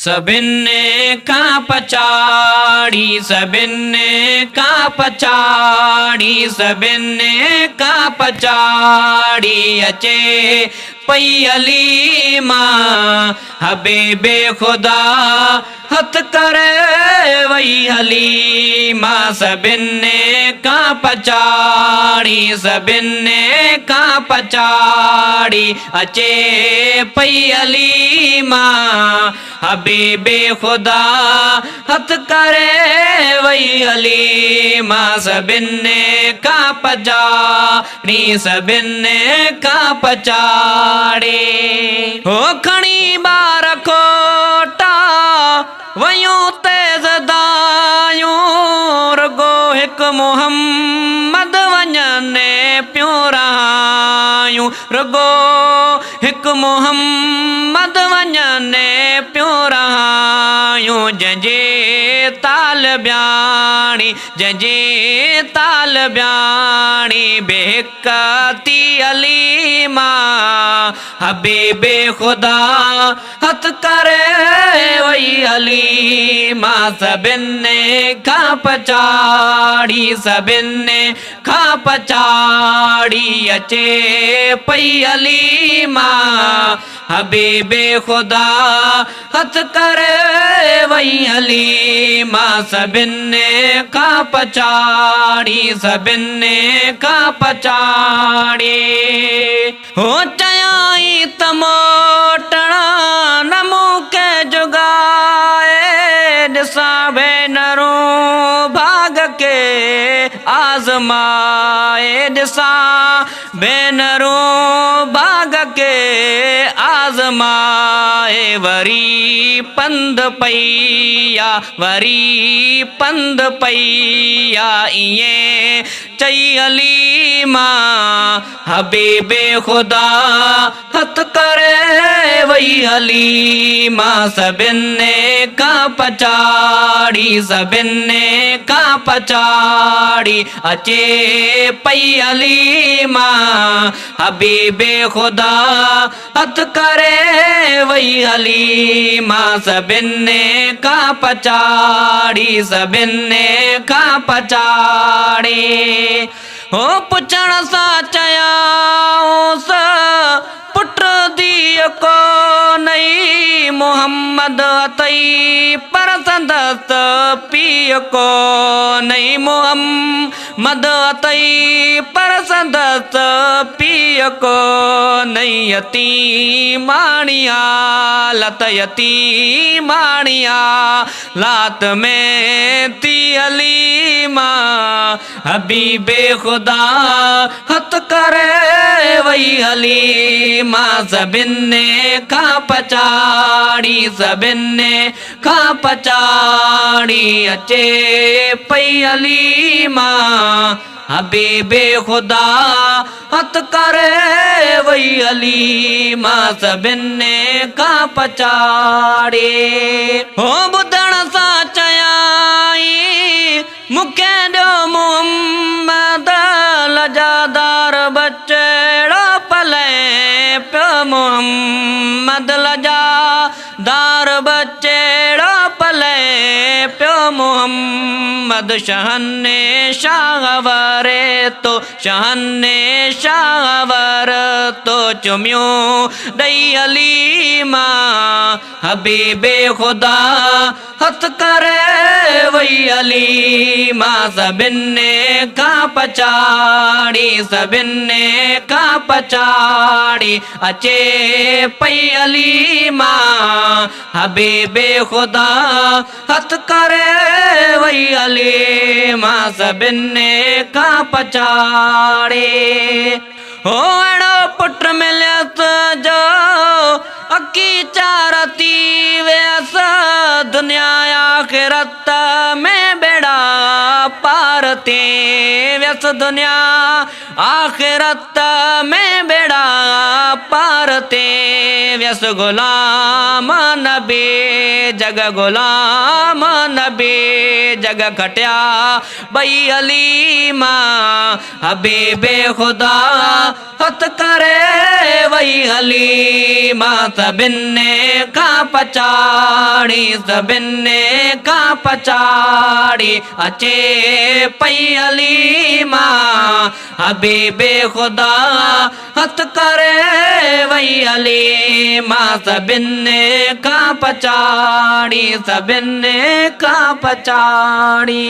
سڀني کان پڇاڙي، سڀني کان پڇاڙي، سڀني کان پڇاڙي اچي پئي حليما، حبيب خدا هٿ ڪري وئي حليما، سڀني کان پڇاڙي، سڀني کان پڇاڙي اچي پئي حليما، حبيب خدا هٿ ڪري وئي حليما، سڀني کان پڇاڙي، سڀني کان پڇاڙي. هو کڻي ٻار کوٽا ويون تيز دايون، رڳو هڪ محمد وڃن پيون رهايون، رڳو هڪ محمد وڃن پيون رهايون، جنهن جي طالبياڻي، جنهن جي طالبياڻي بيهڪ ٿي عليما، حبيب خدا هٿ ڪري وئي حليما، سڀني کان پڇاڙي، سڀني کان پڇاڙي اچي پئي حليما، حبيب خدا هٿ ڪري وئي حليما، سڀني کان پڇاڙي، سڀني کان پڇاڙي. هو چيائين ته موٽڻا نه مون کي جڳائي، ڏسان ڀينرون ڀاڳ کي آزمائي، ڏسان ڀينرون ڀاڳ کي آزمائي، وري پنڌ پئي آ، وري پنڌ پئي آ، ائين چئي حليما، حبيب خدا هٿ ڪري وئي حليما، سڀني کان پڇاڙي، سڀني کان پڇاڙي اچي پئي حليما، حبيب خدا هٿ ڪري وئي حليما، سڀني کان پڇاڙي، سڀني کان پڇاڙي. هو پڇڻ سان چيائونس، پٽ ڌيء ڪونهي، محمد اٿئي پر سندس پيء ڪونهي، محمد اٿئي پر سندس پيء ڪونهي، يتيماڻي حالت، يتيماڻي حالات ۾ ٿي حليما، حبيب خدا هٿ ڪري وئي حليما، سڀني کان پڇاڙي، سڀني کان پڇاڙي اچي پئي حليما، حبيب خدا هٿ ڪري وئي حليما، سڀني کان پڇاڙي. هو ٻڌڻ سان چيائين، مون کي ڏيو محمد لڄادار ٻچڙو پلئه پيو، محمد لڄادار ٻچڙو پلئه پيو، محمد شهن شاهه وري تو، شهن شاهه ور تو، چميون ڏئي حليما، حبيب خدا هٿ ڪري وئي حليما، سڀني کان پڇاڙي، سڀني کان پڇاڙي اچي پئي حليما، حبيب خدا هٿ ڪري وئي حليما، سڀني کان پڇاڙي. هو اهڙو پٽ مليس جو اکي چار ٿي ويس، دنيا آخرت ۾ ٻيڙا پار ٿي ويس، دنيا آخرت ۾ ٻيڙا پار ٿي ويس، غلام نبي جڳ غلام نبي جڳ کٽيا ٻئي علي مان حبيب خدا هٿ ڪري وئي هلي مان سڀن کان پچاڙي سڀن کان پچاڙي اچي پئي هلي مان حبيب خدا هٿ ڪري وئي هلي مان سڀن کان پچاڙي سڀن کان پچاڙي.